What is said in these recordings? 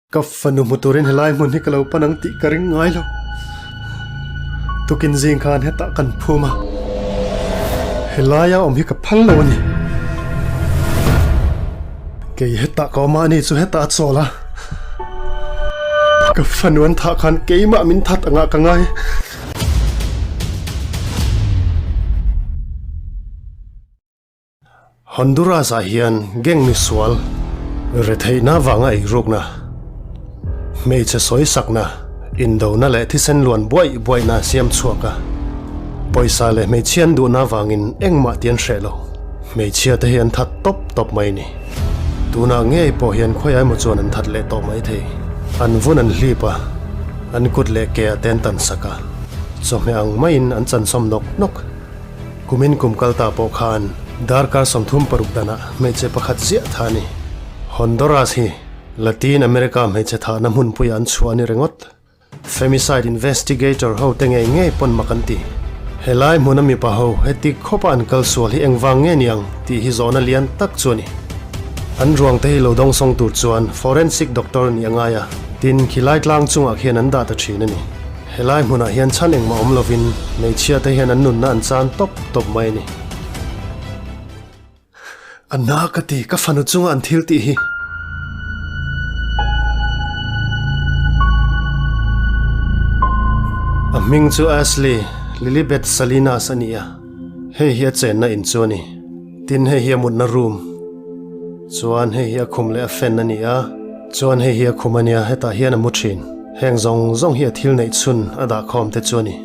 Ka fanu hmu turin helai hmun hi ka lo pan ang tih ka ring ngai lo. Tukin zing khan hetah kan phum a, helaia awm hi ka phal lo a ni. Kei hetah ka awm a, ani chu hetah a chawl a. Ka fanu an thah khan keimah min that angah ka ngai. Honduras ah hian gang misual retheihna vanga eirukna, hmeichhe sawisakna, indona leh thisen luan buaih buaihna a siam chhuak a. Pawisa leh hmeichhia an duhna vangin engmah ti an hreh lo. Hmeichhia te hi an that tawp tawp mai ni. Tunah ngei pawh hian khawiah emaw chuan an that leh tawh mai thei. An vun an hlip a, an kut leh ke ah te an tan sak a, chawhmeh ang maiin an chansawm nawk nawk. Kumin kum kal ta pawh khan darkar 36 danah hmeichhe pakhat ziah tha a ni. Honduras hi Latin America hmeichhe thahna hmunpuiah an chhuah a ni ringawt. Femicide investigator ho te ngei ngei pawn mak an ti. Helai hmuna mipa ho heti khawpa an kal sual hi engvang nge niang tih hi zawhna lian tak chu a ni. An ruang te hi lo dawngsawng tur chuan forensic doctor nih a ngai a, tin khilai tlang chungah khian an dah ta thin a ni. Helai hmunah hian chhan engmah awm lovin hmeichhia te hian an nunna an chan tawp tawp mai a ni. A na ka ti, ka fanu chunga an thil tih hi. A hming chu Ashley Lilibet Salinas a ni a, hei hi a chenna in chu a ni. Tin hei hi a mutna room, chuan hei hi a khum leh a fan a ni a, chuan hei hi a khum a nia, hetah hian a mu thin. Heng zawng zawng hi a thil neih chhun a dahkhawm te chu a ni.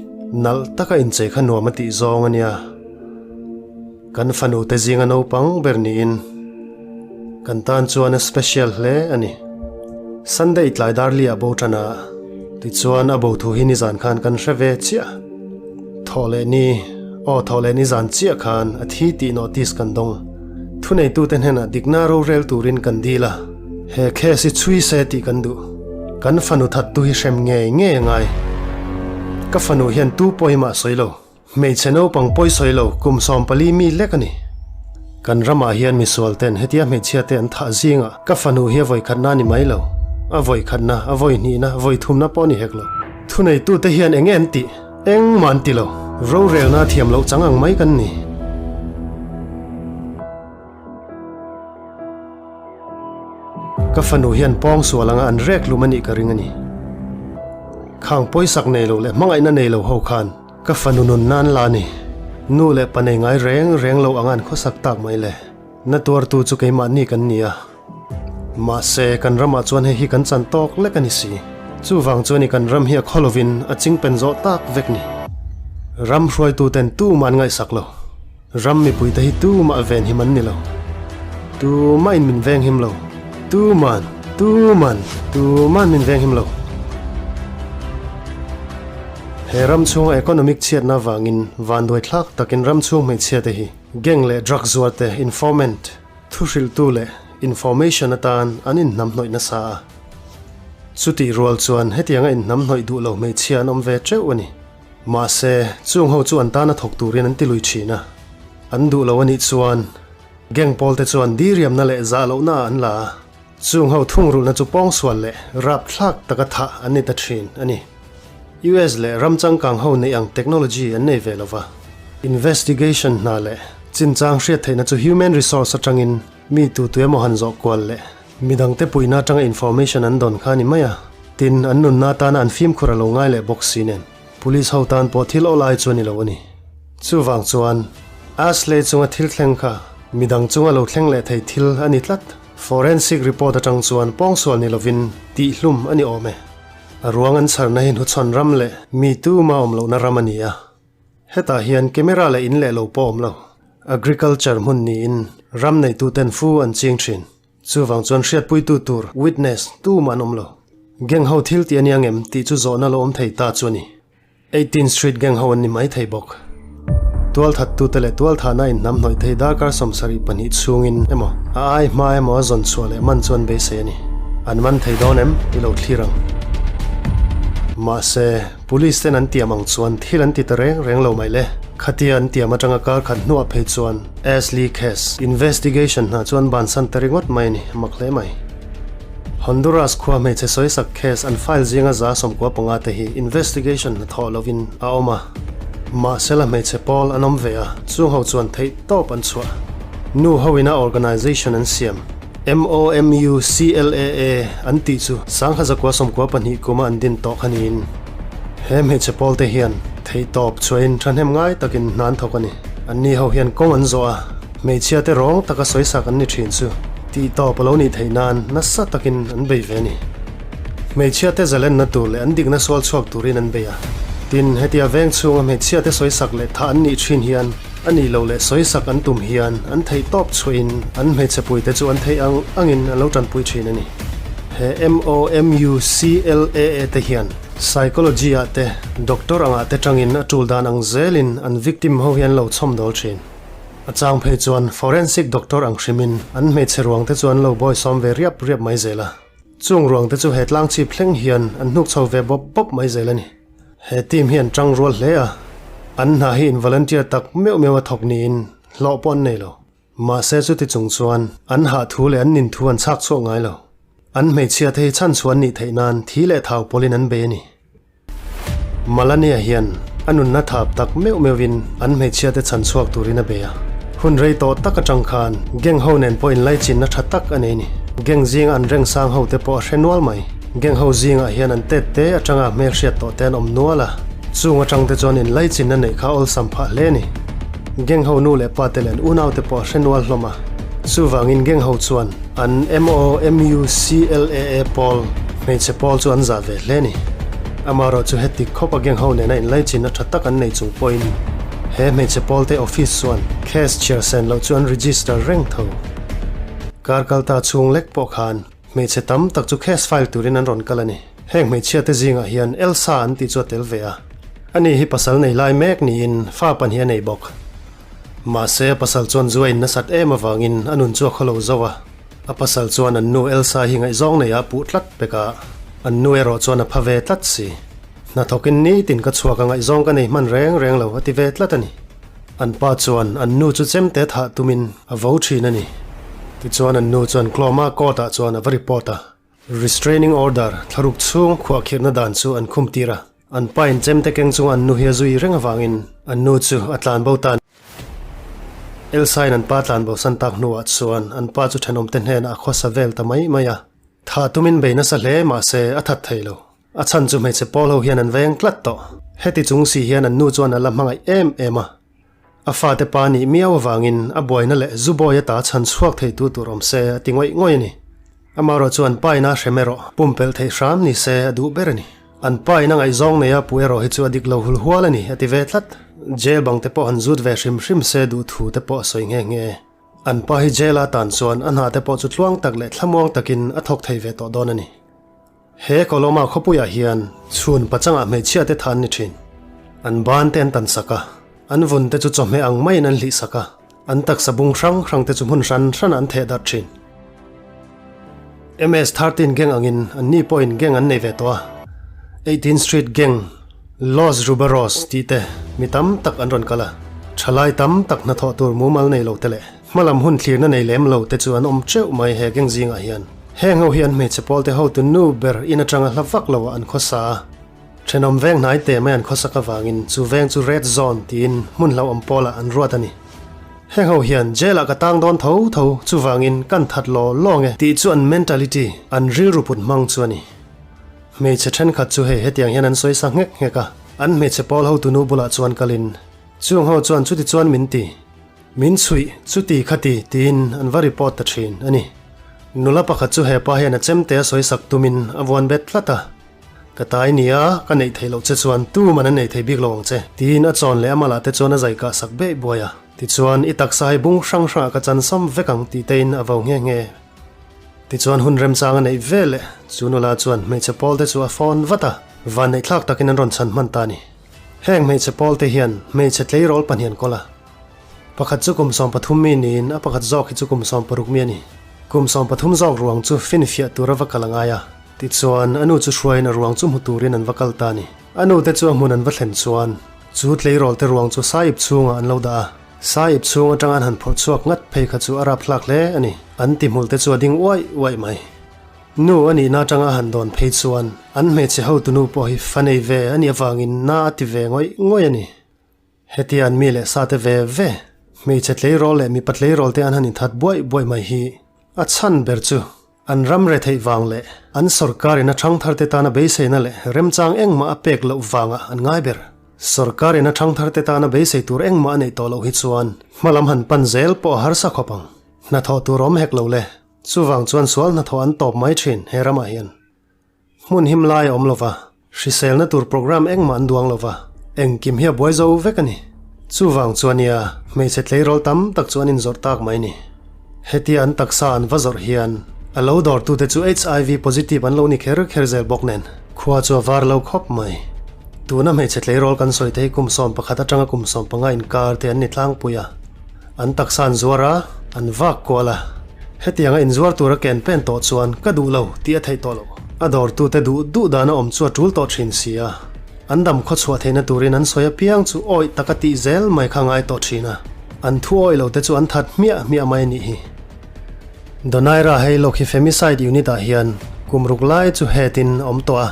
Nalh taka inchei kha nuam a tih zawng a nia. Kan fanu te zinga naupang ber niin kan tan chuan a special hle a ni. Sunday tlai dar li ah bo tan a, tichuan a bo thu hi nizan khan kan hre ve chiah. Thawh leh ni, aw thawh leh ni zan chiah khan a thi tih notice kan dawng. Thuneitute hnenah dikna rorel turin kan dil a, he case hi chhui se tih kan duh. Kan fanu thattu hi hrem ngei ngei a ngai. Ka fanu hian tu pawimah sawi lo. Hmeichhe naupang pawi sawi lo kum 14 mi lek a ni. Kan ramah hian misual ten hetia hmeichhia te an thah zingah ka fanu hi a vawi khatna a ni mai lo. A vawi khatna, a vawi hnihna, vawi thumna pawh a ni hek lo. Thuneitute hian eng nge an tih? Engmah an ti lo. Rorelna a thiam loh chang ang mai kan ni. Ka fanu hian pawng sual anga an rek lum a nih ka ring a ni. Khang pawisak nei lo leh hmangaihna nei lo ho khan Ka fanu nun nan la ni. Nu leh pa nei ngai reng reng lo ang an khawsak tak mai le. Na tuartu chu keimahni kan ni a. Mahse, kan ramah chuan hei hi kan chan tawk lek a ni si. Chuvang chuan i kan ram hi a khaw lovin a chingpen zawh tak vek ni. Ram hruaituten tumah an ngaihsak lo. Ram mipuite hi tumah ven him an ni lo. Tumahin min veng him lo. Tuman, tuman, tuman min veng him lo. He ram chhunga economic chhiatna avangin vanduai thlak takin ram chhung hmeichhia te hi gang leh drug zuar te informant, thuhrilhtu leh information atan an inhnamhnawih nasa a. Chutih rual chuan hetianga inhnamhnawih duh lo hmeichhia an awm ve teuh a ni. Mahse, chung ho chu an tana thawk turin an ti lui thin a. An duh lo a nih chuan gang pawl te chuan diriamna leh zah lohna ah an la a. Chung ho thungrulhna chu pawngsual leh rapthlak taka thah an ni ta thin a ni. US leh ram changkang ho neih ang technology an nei ve lova. Investigation hna leh chinchang hriat theihna chu human resource atangin mi tu tu emaw han zawh kual leh midangte puihna atanga information an dawn kha a ni mai a. Tin, an nunna atana an fimkhur a lo ngai leh bawk si nen police ho tan pawh thil awlai chu a ni lo a ni. Chuvang chuan Ashley chunga thil thleng kha midang chunga lo thleng leh thei thil a ni tlat. Forensic report atang chuan pawngsual ni lovin tihhlum a ni awm e. A ruang an chharna hi hnuchhawn ram leh mi tuma awm lohna ram a ni a. Hetah hian camera leh in leh lo pawh awm lo. Agriculture hmun niin ram neituten fu an ching thin. Chuvang chuan hriatpuitu tur, witness, tumah an awm lo. Gang ho thil tih a nia ngem tih chu zawhna lo awm thei ta chu a ni. Eighteenth Street gang ho an ni mai thei bawk. Tualthattute leh tualthahna inhnamhnawih thei darkar 72 chhungin emaw a ai hma emaw a zawn chhuah leh man chu an beisei a ni. An man thei dawn em? I lo thlir ang. Mahse, Police ten an tiam ang chuan thil an ti ta reng reng lo mai le. Khatia an tiam atanga kar khat hnuah phei chuan Ashley case investigation hna chuan bansan ta ringawt mai a ni, mak hle mai. Honduras khua hmeichhe sawisak case an file zinga 95 te hi investigation hnathawh lovin a awm a. Mahsela hmeichhe pawl an awm ve a, chung ho chuan theih tawp an chhuah. Nu ho ina organisation an siam, MOMUCLAA an tih chu 1992 kuma an din tawh kha niin. He hmeichhe pawl te hian theih tawp chhuahin thahnem ngai takin hna an thawk a ni. Anni ho hian kawng an zawh a, hmeichhia te rawng taka sawisak an ni thin chu tih tawp a lo nih theih nan nasa takin an bei ve a ni. Hmeichhia te zalenna tur leh an dikna sual chhuak turin an bei a. Tin, hetia veng chhunga hmeichhia te sawisak leh thah an nih thin hian a nih loh leh sawisak an tum hian an theih tawp chhuahin an hmeichhe puite chu an theih ang angin an lo tanpui thin a ni. He MOMUCLAA te hian Psychology ah te, Doctor angah te tangin a tul dan ang zelin an victim ho hi an lo chhawmdawl thin. A chang phei chuan Forensic Doctor ang hrimin an hmeichhe ruang te chu an lo bawisawm ve riap riap mai zel a. Chung ruang te chu he tlang chhip thleng hian an hnuk chho ve bawp bawp mai zel a ni. He team hi an tang rual hle a, an hna hi in volunteer tak meuh meuh a thawk niin hlawh pawh an nei lo. Mahse chuti chung chuan an hah thu leh an nin thu an chhak chhuak ngai lo. An hmeichhia te hi chhan chhuan nih theih nan thi leh thau pawlin an bei a ni. Malania hian a nunna thap tak meuh meuhin an hmeichhia te chhan chhuak turin a bei a. Hun rei tawh tak atang khan gang ho nen pawh inlaichinna tha tak a nei a ni. Gang zinga an reng sang ho te pawh a hre nual mai. Gang ho zingah hian an tet te atanga hmelhriat tawh te an awm nual a, chung atang te chuan inlaichinna neih kha awlsam phah hle a ni. Gang ho nu leh pa te leh an unau te pawh a hre nual hlawm a, chuvangin gang ho chuan an MOMUCLAA pawl, hmeichhe pawl chu an zah ve hle a ni. Amaherawh chu heti khawpa gang ho nena inlaichinna tha tak an nei chung pawhin he hmeichhe pawl te office chuan case chhiar sen loh chu an register reng tho. Kar kalta chhung lek pawh khan hmeichhe tam tak chu case file turin an rawn kal a ni. Heng hmeichhia te zingah hian Elsa an tih chu a tel ve a. Ani hi pasal nei lai mek niin fa pahnih a nei bawk. Mahse a pasal chuan zu a in nasat em avangin a nun chu a khaw lo zo a. A pasal chuan an nu Elsa hi ngaihzawng nei ah a puh tlat pek a, an nu erawh chuan a pha ve tlat si. Hnathawkin nitin ka chhuak a ngaihzawng ka nei hman reng reng lo a ti ve tlat a ni. An pa chuan an nu chu chemte thah tumin a vo thin a ni. Tichuan an nu chuan Klawma court ah chuan a va report a. Restraining order thlaruk chhung khuahkhirhna dan chu an khum tir a, an pa in chemte keng chunga an nu hi a zui reng avangin an nu chu a tlan bo ta a ni. Elsa in an pa tlan bo san tak hnuah chuan an pa chu thenawmte hnenah a khawsa vel ta mai mai a, thah tumin bei nasa hle mahse a that thei lo. A chhan chu hmeichhe pawl ho hian an veng tlat tawh. Heti chung si hian an nu chuan a la hmangaih em em a. A fate pa nih miau avangin a buaina leh zu bawi ata chhan chhuak theitu tur awm se a ti ngawih ngawih a ni. Amaherawh chu an pa ina hrem erawh pumpelh theih hram ni se a duh ber a ni. An pa ina ngaihzawng neia pu erawh hi chu a dik lo hul hual a ni a ti ve tlat. Jail bang te pawh han zut ve hrim hrim se duh thu te pawh a sawi nghe nghe. An pa hi jail a tan chuan a hna te pawh chu tluang tak leh thlamuang takin a thawk thei ve tawh dawn a ni. He Koloma khawpuiah hian chhun pachangah hmeichhia te than ni thin. An ban te an tan sak a, an vun te chu chawhmeh ang maiin an hlih sak a, an taksa bung hrang hrang te chu hmun hran hranah an theh darh thin. MS 13 gang angin anni pawhin gang an nei ve tawh a, 18 Street Gang, Los Ruberos tih te mi tam tak an rawn kal a, thalai tam tak hnathawh tur mumal nei lo te leh hmalam hun thlirna nei lem lo te chu an awm teuh mai he gang zingah hian. Heng ho hi an hmeichhe pawlte hotu nu ber in atanga hla vak lo ah an khawsa a, thenawm veng hnai te mai an khawsak avangin chu veng chu Red Zone tiin hmun hlauhawm pawlah an ruat a ni. Heng ho hian jail ah ka tang dawn tho tho chuvangin kan that law law nge tih chu an mentality, an rilru put hmang chu a ni. Hmeichhe thenkhat chu hei hetiang hian an sawi sa nghek nghek a, an hmeichhe pawl hotu nu bulah chuan kalin chung ho chuan chuti chuan min ti. Min chhuih, chuti khati tiin an va report ta thin a ni. Nula pakhat chu hepa hian a chemte a sawisak tumin a vuan bet tlat a. Ka tai nia, ka neih theih loh che chuan tuman an nei thei bik lo ang che, tiin a chawn leh a malah te chuan a zai kah sak beih buai a. Tichuan, i taksa hi bung hrang hrangah ka chansam vek ang tih tein a vo nghe nghe. Tichuan hun remchang a neih ve leh chu nula chuan hmeichhe pawl te chu a phone vat a, vanneihthlak takin an rawn chhan hman ta a ni. Heng hmeichhe pawl te hian hmeichhe tleirawl pahnian kawl a. Pakhat chu kum 13 mi niin a pakhat zawk hi chu kum 16 mi a ni. Kum 13 zawk ruang chu finfiah tura va kal a ngai a. Tichuan, a nu chu hruaiin a ruang chu hmu turin an va kal ta a ni. A nu te chu a hmun an va thlen chuan chu tleirawl te ruang chu saip chhungah an lo dah a. Saip chhung atanga an han phawrh chhuak ngat phei kha chu a rapthlak hle a ni. An tihmul te chu a ding uaih uaih mai. Nu a nihna atanga a han dawn phei chuan an hmeichhe hotunu pawh hi fa nei ve a nih avangin na a ti ve ngawih ngawih a ni. Hetia an mi leh sa te ve ve, hmeichhe tleirawl leh mipa tleirawl te an han inthat buaih buaih mai hi a chhan ber chu an ram retheih vang leh an sawrkarin a thangthar te tana beiseina leh remchang engmah a pek loh vangah an ngai ber. Sawrkarin a thangthar te tana beisei tur engmah a neih tawh loh hi chuan hmalam han pan zel pawh a harsa khawp ang. Hnathawh tur awm hek lo le. Chuvang chuan sual hnathawh an tawp mai thin he ramah hian. Hmun him lai a awm lova, hriselna tur programme engmah an duang lova, engkim hi a buai zo vek a ni. Chuvang chuan nia, hmeichhe tleirawl tam tak chu an inzawrh tak mai ni. Hetia an taksa an va zawrh hian a lo dawrtute chu HIV positive an lo ni kher kher zel bawk nen, khua chu a var lo khawp mai. Tuna hmeichhe tleirawl kan sawi te hi kum 11 atanga kum 15 inkar te an ni tlangpui a. An taksa an zuar a, an vak kual a. Hetianga inzuar tura ken pen tawh chuan ka duh lo tih a theih tawh loh. A dawrtute duh duh dana awm chu a tul tawh thin si a. An dam khawchhuah theihna turin an sawi apiang chu awih taka tih zel mai kha ngai tawh thin a. An thu awih lote chu an that hmiah hmiah mai a nih hi. Donaira hei lawk hi Femicide Unit ah hian kum ruk lai chu head in a awm tawh a.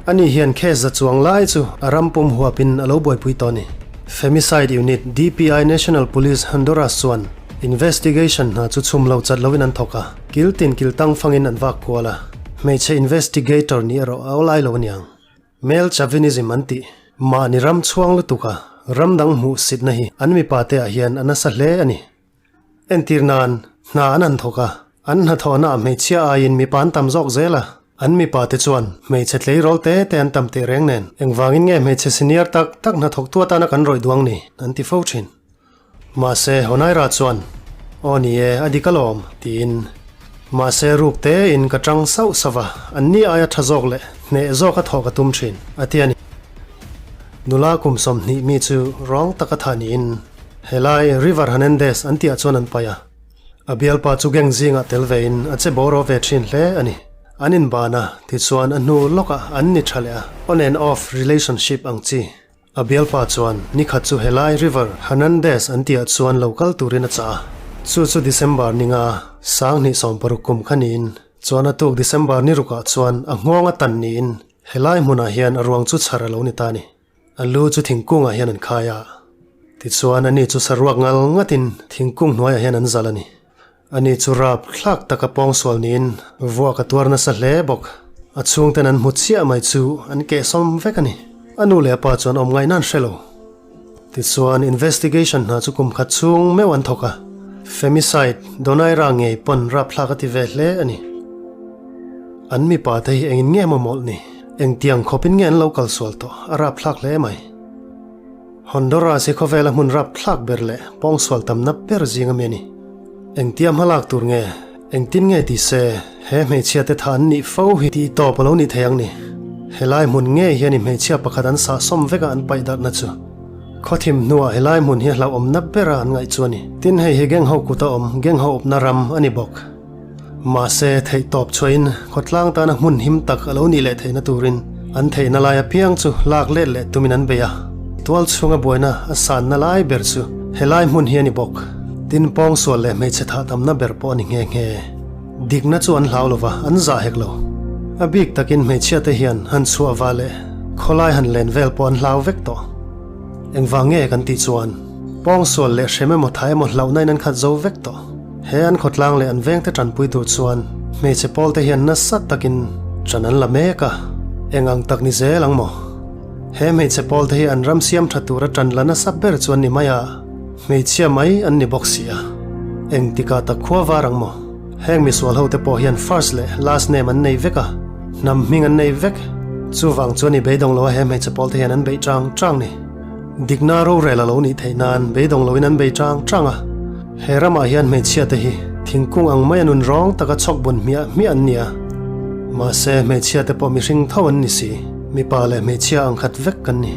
Ani hian case za chuang lai chu a ram pum huapin a lo buaipui tawh a ni. Femicide Unit DPI National Police Honduras chuan investigation hna chu chhum lo chat loin an thawk a, kil tin kil tang fangin an vak kual a, hmeichhe investigator nih erawh a awlai lo aniang. Male chauvinism an tih mahni ram chhuang lutuk a ram dang hmuh sitna hi an mipa te ah hian a nasa hle a ni. Entir nan, hna an han thawk a, an hnathawhna ah hmeichhia aiin mipa an tam zawk zel a, an mipa te chuan hmeichhe tleirawl te te an tam teh reng nen engvangin nge hmeichhe senior tak tak hnathawktu atana kan rawih duang ni an ti fo thin. Mahse, Honaira chuan, Aw ni e, a dik alawm, tiin. Mahse, ruk tein ka tang sauh sauh a, anni aia tha zawk leh hneh zawk a thawh ka tum thin, a ti a ni. Nula kum 20 mi chu rawng taka tha niin helai River Hernandez an tihah chuan an paih a. A bialpa chu gang zingah tel vein a che bawraw ve thin hle a ni. An inban a, tichuan a hnu lawkah an ni tha leh a, on and off relationship ang chi. A bialpa chuan nikhat chu helai River Hernandez an tihah chuan lo kal turin a chah a. Chu chu December ni nga 2016 kum kha niin chuan a tuk December ni rukah chuan a nghawng a tan niin helai hmunah hian a ruang chu chhar a lo ni ta a ni. A lu chu thingkungah hian an khai a. Tichuan ani chu saruak ngal ngatin thingkung hnuaiah hian an zal a ni. Ani chu rap thlak taka pawngsual niin vuak a tuar nasa hle bawk. A chhungten an hmu chiah mai chu an kehsawm vek a ni. A nu leh a pa chuan awm ngaihna an hre lo. Tichuan investigation hna chu kum khat chhung meuh an thawk a. Femicide, Donaira ngei pawn rap thlak a ti ve hle a ni. An mipa te hi engin nge maw mawlh ni? Engtiang khawpin nge an lo kalsual tawh? A rap thlak hle mai. Honduras hi khawvela hmun rapthlak ber leh pawngsual tamna ber zing ami a ni. Engtia hmalak tur nge, engtin nge ti se, he hmeichhia te tha an nih fo hi tih tawp a lo nih thei ang ni. Helai hmun ngei hian i hmeichhia pakhat an sahsawm veka an paih darhna chu. Khawthim hnuah helai hmun hi a hlauhawmna bera an ngaih chu a ni. Tin hei hi gang ho kut a awm, gang ho awpna ram a ni bawk. Mahse, theih tawp chhuahin khawtlang tana hmun him tak a lo nih leh theihna turin an theihna lai apiang chu lak let leh tumin an bei a. Tual chhunga buaina a sanna lai ber chu helai hmun hi a ni bawk. Tin, pawngsual leh hmeichhe thah tamna ber pawh a ni nghe nghe. Dikna chu an hlau lova, an zah hek lo. A bik takin hmeichhiate hian han chhuah va leh khawlai han len vel pawh an hlau vek tawh. Engvang nge kan tih chuan pawngsual leh hrem emaw thah emaw hlauhna in an khat zo vek tawh. He an khawtlang leh an vengte tanpui tur chuan hmeichhe pawlte hian nasa takin ṭan an la mek a, eng ang tak ni zel ang maw? He hmeichhe pawlte hi an ram siam ṭha tura ṭan la nasa ber chu an ni mai a, hmeichhia mai an ni bawk si a. Eng tikah tak khua var ang maw? Heng misual hote pawh hian first leh last name an nei vek a, hnam hming an nei vek. Chuvang chuan i beidawng lo a he hmeichhe pawlte hian an beih ṭang ṭang ni. Dikna rorel a lo nih theih nan beidawng loin an bei ṭang ṭang a. He ramah hian hmeichhia te hi thingkung ang mai a nun rawng taka chhawk bun hmiah hmiah an ni a. Mahse hmeichhia te pawh mihring tho an ni si. Mipa leh hmeichhia ang khat vek kan ni.